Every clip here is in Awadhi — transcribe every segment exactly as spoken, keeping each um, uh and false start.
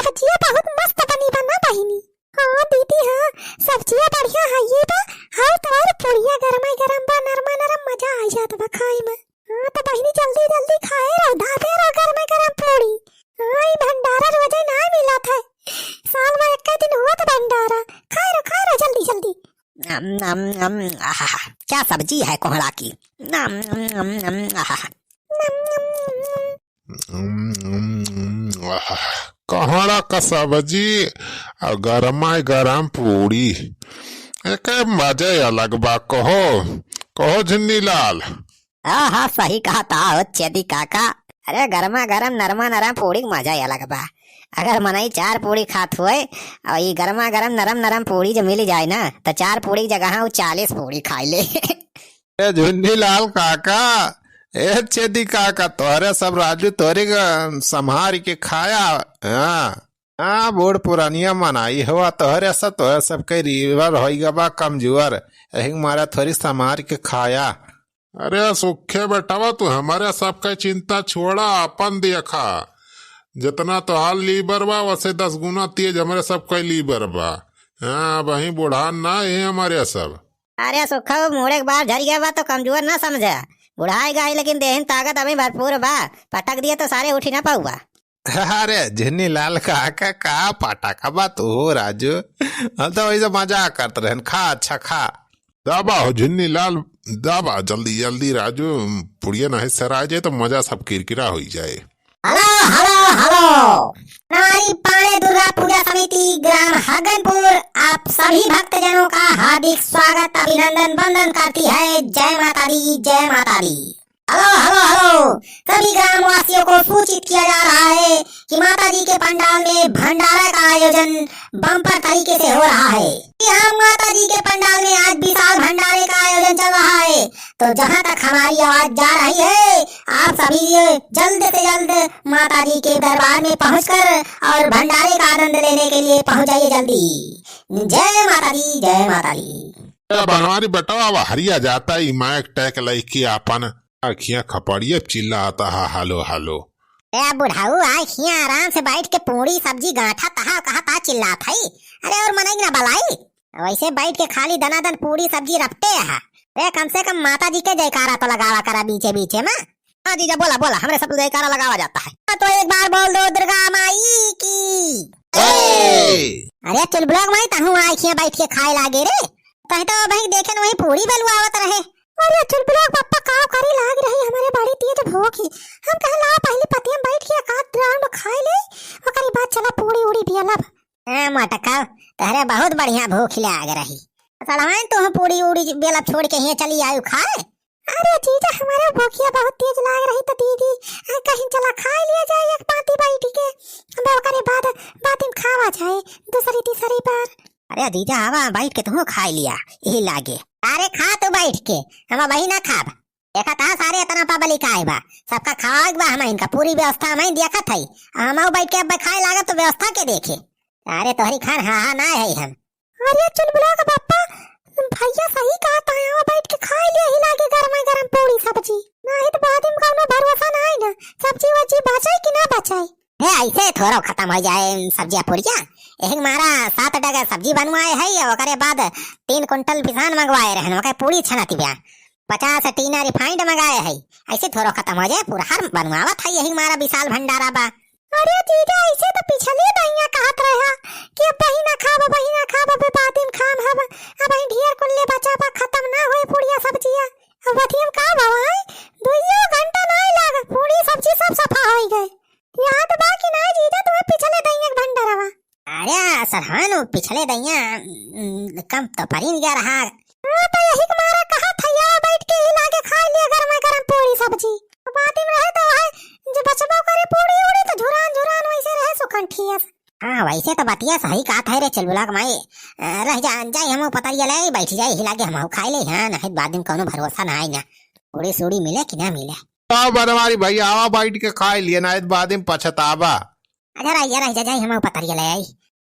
सब्जिया बहुत मस्त बनी बा ना बहिनी। हाँ दीदी हाँ, सब्जिया बढ़िया है ये बा। और तोर पुड़िया गरमा गरम बा, नरमा नरम, मजा आ जात बा खाए में। हाँ तो बहिनी जल्दी जल्दी खाए रहो, धापे रहो गरमा गरम पूड़ी। हाँ ई भंडारा रोजे ना मिलत है, साल में एक दिन हुआ तो भंडारा। खाए रहो खाए रहो जल्दी जल्दी। नम, नम, नम, आहा, क्या सब्जी है कोहड़ा की। नम, नम, नम, नम, आहा। नम, नम, नम, नम। उम, उम, उम, आहा। कोहड़ा का सब्जी और गरमा गरम पूड़ी, एक मजे अलग बा। कहो, कहो झिन्नी लाल। हाँ, हाँ, सही कहत हो छेदी काका। अरे, गरमा गरम, नरमा नरम पूड़ी के मजा ही अलग बा। अगर मनई चार पूड़ी खात होए और ई गरमा गरम, नरम नरम पूड़ी जो मिल जाए ना, तो चार पूड़ी की जगह वो चालीस पूड़ी खाई ले। ए झुन्नी लाल काका, ए छेदी काका, तोहरे सब राजू तोहरे के संभार के खाया। हाँ, हाँ, बूढ़ पुरानिया मनई हुआ, तोहरे सब, तोहरे सब के लीवर होई गबा कमजोर, यही मारा थोरी संभार के खाया। अरे सुखे बेटवा, तू हमरे सबके चिंता छोड़ा, अपन देखा। जितना तोहार लीवर बा, वसे दस गुना तेज हमरे सबके लीवर बा। हाँ, अबहीं बुढ़ान ना है हमरे सब। अरे सुखा, वो मूड़े के बार झरिया बा तो कमजोर ना समझा। बुढ़ाई गई लेकिन देहिन ताकत अभी भरपूर बा। पटक दिए तो सारे उठी ना पाउबा। अरे झिन्नी लाल का, का, का पटक बा तू हो राजू? हम तो वैसे मजाक करत रहन। खा, अच्छा खा। दाबा हो झिन्नी लाल, दाबा जल्दी जल्दी राजू, पुड़िया नहीं सराय जाए तो मजा सब किरकिरा हो जाए। Hello, hello, hello. हमारी पाणे दुर्गा पूजा समिति ग्राम हगनपुर आप सभी भक्तजनों का हार्दिक स्वागत, अभिनंदन, वंदन करती है। जय माता दी, जय माता दी। Hello, hello, hello. सभी ग्रामवासियों को सूचित किया जा रहा है कि माता जी के पंडाल में भंडारा का आयोजन बम्पर तरीके से हो रहा है। जी हाँ, माता जी के पंडाल में आज विशाल भंडारे का आयोजन चल रहा है। तो जहाँ तक हमारी आवाज जा रही है, आप सभी जल्द से जल्द माता जी के दरबार में पहुँचकर और भंडारे का आनंद लेने के लिए पहुँच जाइए जल्दी। जय माता दी, जय माता दी। ए बनवारी बेटवा, अब हरिया जाता, ई माइक टैक लइके आपन आँखियाँ खपड़िए चिल्लाता हा, "हालो, हालो।" ए बुढ़ाऊ, आँखियाँ आराम से बैठ के पूड़ी सब्जी गांठा तहा कहा ता चिल्लात हई। अरे और मनई ना बलाई, वैसे बैठ के खाली दनादन पूड़ी सब्जी रपटे हा। अरे कम से कम माता जी के जयकारा तो लगावा करा बीचे बीचे में। हाँ जीजा, बोला, बोला, हमरे सब जयकारा लगावा जाता है। हाँ, तो एक बार बोल दो दुर्गा माई की। ए! अरे चुलबुला के माई, तहूँ आँखियाँ बैठ के खाए लागे रे। कहे तो भाई देखे न वही पूड़ी बेलुआवत रहे। अरे चुलबुला के पप्पा का करे लाग रही, हमरे बड़ी तेज भूख ही। हम कहे ला पहले पतिया में बैठ के एक आध round खाए ले, ओकरे बाद चला पूड़ी उड़ी बेलब। ए मटका, तहरे बहुत बढ़िया भूख लाग रही। सड़वाइन तू पूड़ी उड़ी बेलब छोड़ के हियाँ चली आयु खाए। अरे जीजा, हमारे भूखिया बहुत तेज लाग रही तो दीदी, आ, कहीं चला खाए लिया जाए एक पाती बैठ के, अब ओकरे बाद बातिम खावा जाए दूसरी तीसरी बार। अरे जीजा, आवा बैठ के तुहूँ खाए लिया, यही लागे। अरे खा तू बैठ के, हम वही ना खाब। देखा था सारे इतना पब्लिक आए बा, सबका खाए बा, हम इनका पूरी व्यवस्था हम देखत हई, हम बैठ के अब खाए लागत तो व्यवस्था के देखे। अरे तोहरी खान हा हा ना है हम। अरे चुलबुला का पापा, भैया सही कहा था, यहाँ बैठ के खाए लिया ही लागे गरमा गरम पूड़ी सब्जी। नहीं तो बाद में कौनो भरोसा ना है ना, सब्जी वब्जी बचाई कि ना बचाई। हे ऐसे थोड़ो खत्म हो जाए सब्जिया पूड़िया। एक मारा सात डगा सब्जी बनवाए है, ओकरे बाद तीन कुंटल पिसान मंगवाए रहन, ओकर पूड़ी छनत बिया। पचास टीना refined मंगाए है, ऐसे थोड़ो खत्म हो जाए, पूरा हर बनवावत है, यही मारा विशाल भंडारा बा। अरे जीजा, ऐसे तो पिछली दइया कहत रहा कि अब वही ना खाब, वही ना खाब, अब बाद में खाम हब, अब वही ढेर कुल्ले बचा बा, खत्म ना होए पुड़िया सब्जिया। अब बतियम का भवाई, दुइयो घंटा ना लाग, पूड़ी सब्जी सब सफा होई गए। याद बा कि ना जीजा, तुम्हें पिछले दइया के भंडारवा? अरे सरहान, वो पिछले दइया, उम, कम तो परिन गया रहा। हाँ, तो यही के मारा कहा था, या बैठ के ही लागे खाए लिया गरमा गरम पूड़ी सब्जी। बाती में रहे तो है, जो बचबो करे पूड़ी उड़ी तो झुरान झुरान वैसे रहे सुकंठिया से। हाँ, वैसे तो बतिया सही कहा था रे चुलबुला के माई। अ, रह जा, जाई हम पतरिया ले, बैठ जाई ही लागे हम खाए ले, हाँ, नहीं बाद में कौनो भरोसा ना आई ना। पूड़ी सूड़ी मिले कि ना मिले। का बनवारी भैया, आवा बैठ के खाए लिए, ना बाद में पछताबा। अच्छा रह जा, रह जा, जाई हम पतरिया ले आई।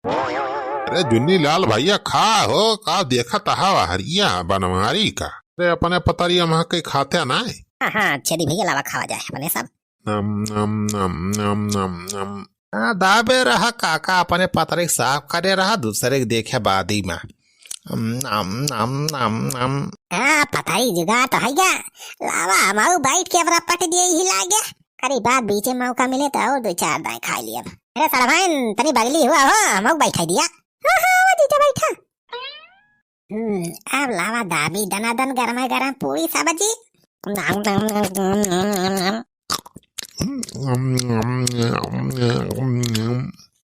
अरे जुन्नी लाल भैया, खा हो, का देखत हवा हरिया बनवारी का? अरे अपने पतरिया महा के खाते ना है। हाँ, हाँ, छेदी भैया लावा खावा जाए अपने सब। नम, नम, नम, नम, नम, नम। हाँ, दाबे रहा काका, अपने पतरी के साफ करे रहा, दूसरे के देखे बादी में। अम, अम, अम, अम, अम। हाँ, पतरी जुगाड़ तो है क्या? लावा, हम आऊ बैठ के अब रपट दिए ही लागे। करी बात बीचे मौका मिले तो और दो चार दाएं खाई लिए। अरे सरभाइन, तनी बगली हुआ हो, हम आऊ बैठा दिया। हाँ, हाँ, वो जीजा बैठा। हम्म, अब लावा दाबी दनादन गरमा गरम पूरी सब्जी।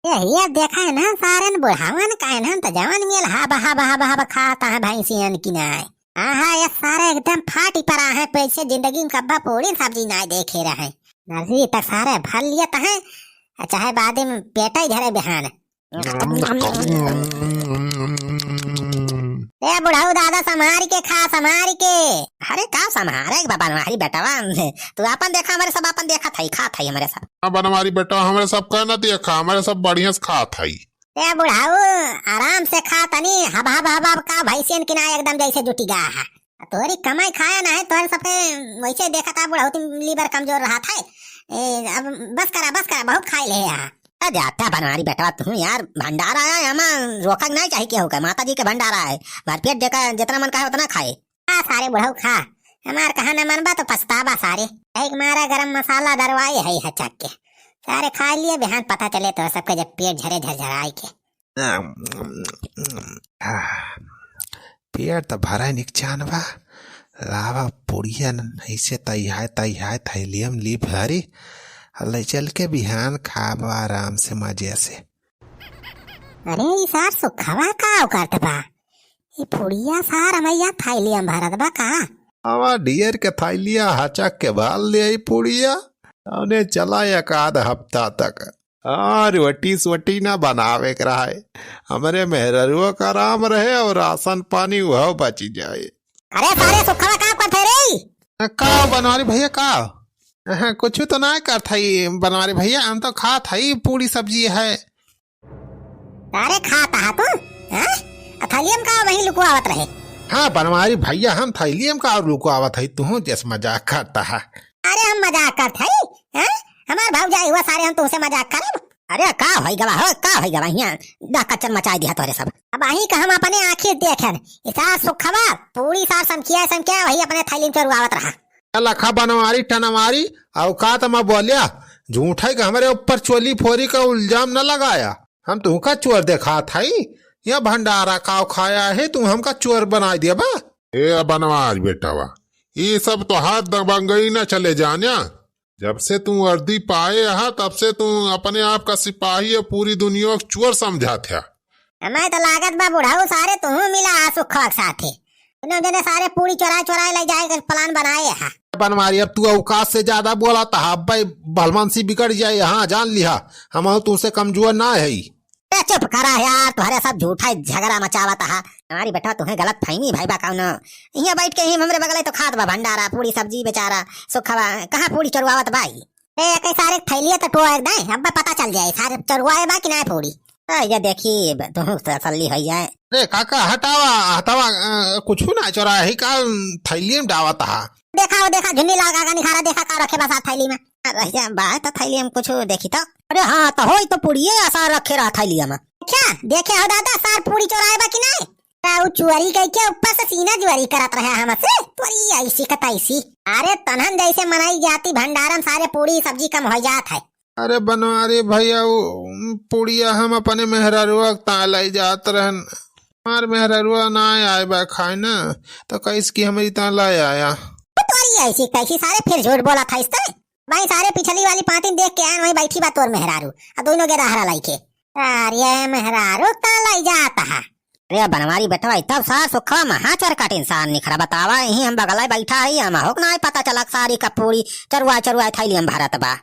ये, ये देखा है ना, सारन बुढ़ावन का है ना, तो जवन मेल हब, हब, हब, हब खाता है भैंसियन की नाय। आहा, ये सारे एकदम फाटी परा है, पैसे जिंदगी में कब्बा पूरी सब्जी नाय देखे रहे। नर्सरी तक सारे भर लिया तो है, चाहे बाद में पेटा ही धरे बिहान। ए बुढ़ऊ दादा, संभारी के खा, संभारी के। अरे का संभारे के बा बनवारी बेटवा? तू आपन देखा, हमरे सब आपन देखत हई, खात हई हमरे सब। हाँ बनवारी बेटवा, हमरे सब का ना देखा, हमरे सब बढ़िया से खात हई। ए बुढ़ऊ, आराम से खा तनी, हब हब हब हब का भैंसियन की ना एकदम जैसे जुटी गा है। तोहरी कमाई खाया ना है, तोहरे सबके वैसे देखत आ बुढ़ऊ, तुम लीवर कमजोर रहत है। ए, अब बस करा, बस करा, बहुत खाई ले है। ए, जाता बनवारी बेटवा तू यार, भंडारा आया है, हमा रोका के नहीं चाही केहू के, माता जी के भंडारा है, भरपेट जेका जितना मन कहे उतना खाए। आ सारे बुढ़ऊ खा, हमार कहा न मनबा तो पछताबा सारे। एक मारा गरम मसाला दरवाई है हचक के, सारे खा लिए, बिहान पता चले तो सबके जब पेट झरे झरझराए के। पेट त भरा निकचान बा, लावा पुड़िया न ऐसे तैहाय तैहाय थैलियम ली भरी, ले चल के बिहान खाब आराम से मजे से। अरे, ई सार सुखवा का करत बा? ई पुड़िया सार हमैया थैलिया में भरत बा का? आवा डियर के थैलिया हचक के भर ले ई पुड़िया, औने चला एक आध हफ्ता तक। आ, रोटी सोटी ना बनावे के रहे, हमरे मेहररुआ का आराम रहे और राशन पानी वह बची जाए। अरे सारे सुखवा का करत है रे? का बनवारी भैया का? हाँ, कुछ तो ना करत हई बनवारी भैया, हम तो खात हई पूरी सब्जी है। अरे खाता हा तू? हाँ? आ थैलियम का वहीं लुकवावत रहे? हाँ बनवारी भैया, हम थैलियम का और लुकवावत हई, तू जस मजाक करत हा। अरे हम मजाक करत हई? हाँ? हमार भौजाई हुआ सारे, हम तुमसे मजाक करब? अरे का होई गवा हो, का होई गवा हियां? दह कच्चर मचाई दिया तोरे सब। अब अहीं का हम अपने आँखी देखेन, ई सार सुखवा, पूरी सार समकिया समकिया वही अपने थैली में चोरवावत रहा। लखा बनवारी टनवारी, औकात में बोल्या, झूठा के हमरे ऊपर चोली फोरी का इल्जाम न लगाया। हम तुहका चोर देखात हई, या भंडारा काव खाया है, तू हमका चोर बनाई देबा? ए बनवारी बेटवा, ई सब तोहार दबंगई न चले जान्या। जब से तू वर्दी पाए हा, तब से तू अपने आप का सिपाही और पूरी दुनिया का चोर समझात हा। हमें तो लागत बा बुढ़ऊ सारे तुहू मिला हा सुखवा के साथे। दुनो जने सारे पूरी चोराए चोराए ले जाए के plan बनाए हा। बनवारी, अब तू औकात से ज्यादा बोलत हा, अब्बे भलमानसी बिगड़ जाए। हाँ, जान लिहा, हम तुमसे कमजोर ना हई। ए, चुप करा यार, तोहरे सब झूठा ही झगड़ा मचावत हा। हमारी बेटा, तुम्हें गलत फहमी भाई बा कौनो। यहाँ बैठ के ही हमरे बगले तो खात बा भंडारा, पूरी सब्जी बेचारा, सुखवा, कहाँ पूरी चोरवावत बा ई? ए, एके सारे थैलिया तो टोर दे, अब पता चल जाए, सारे चोरवाए बा कि ना पूरी। ए, ये देखी, ब-, तुहूँ तसल्ली हो जाए। अरे काका, हटावा, हटावा, अ, कुछ ना चोरा है का, थैलिया में डावत हा। देखा, वो देखा, झुन्नी लाल काका निखारा, देखा का रखे बा सार थैली में। अरे, या बात तो थैली में कुछ देखी तो। अरे हाँ, तो होई तो पुड़िये असार रखे रहा थैली में। अच्छा, देखे हो दादा, सार पूरी चोराए बा कि नहीं? ता उ चोरी कई के ऊपर से सीना चोरी करत रहे हमसे। तोरी ऐसी का तैसी। अरे तनहन जैसे मनाई जाती भंडारम सारे पूरी सब्जी कम हो जात है। अरे बनवारी भैया, उ पुड़िया हम अपने मेहरारुआ के तां लाई जात रहन। हमार मेहरारुआ ना आए बा खाए ना, तो कैस की हमारी तां लाई आया। तो तोरी ऐसी कैसी सारे फिर झूठ बोला था इस तरह? भाई सारे पिछली वाली पार्टी देख के आए, वहीं बैठी बा तोर मेहरारू, आ दोनों के दहरा लाई के। अरे मेहरारू तां लाई जात हा। अरे बनवारी बेटवा, तब सार सुखवा महाचर कट इंसान निखरा बतावा, यहीं हम बगल बैठा है, हम होक ना पता चला सारी का पूरी चरुआ चरुआ थैली हम भरत बा।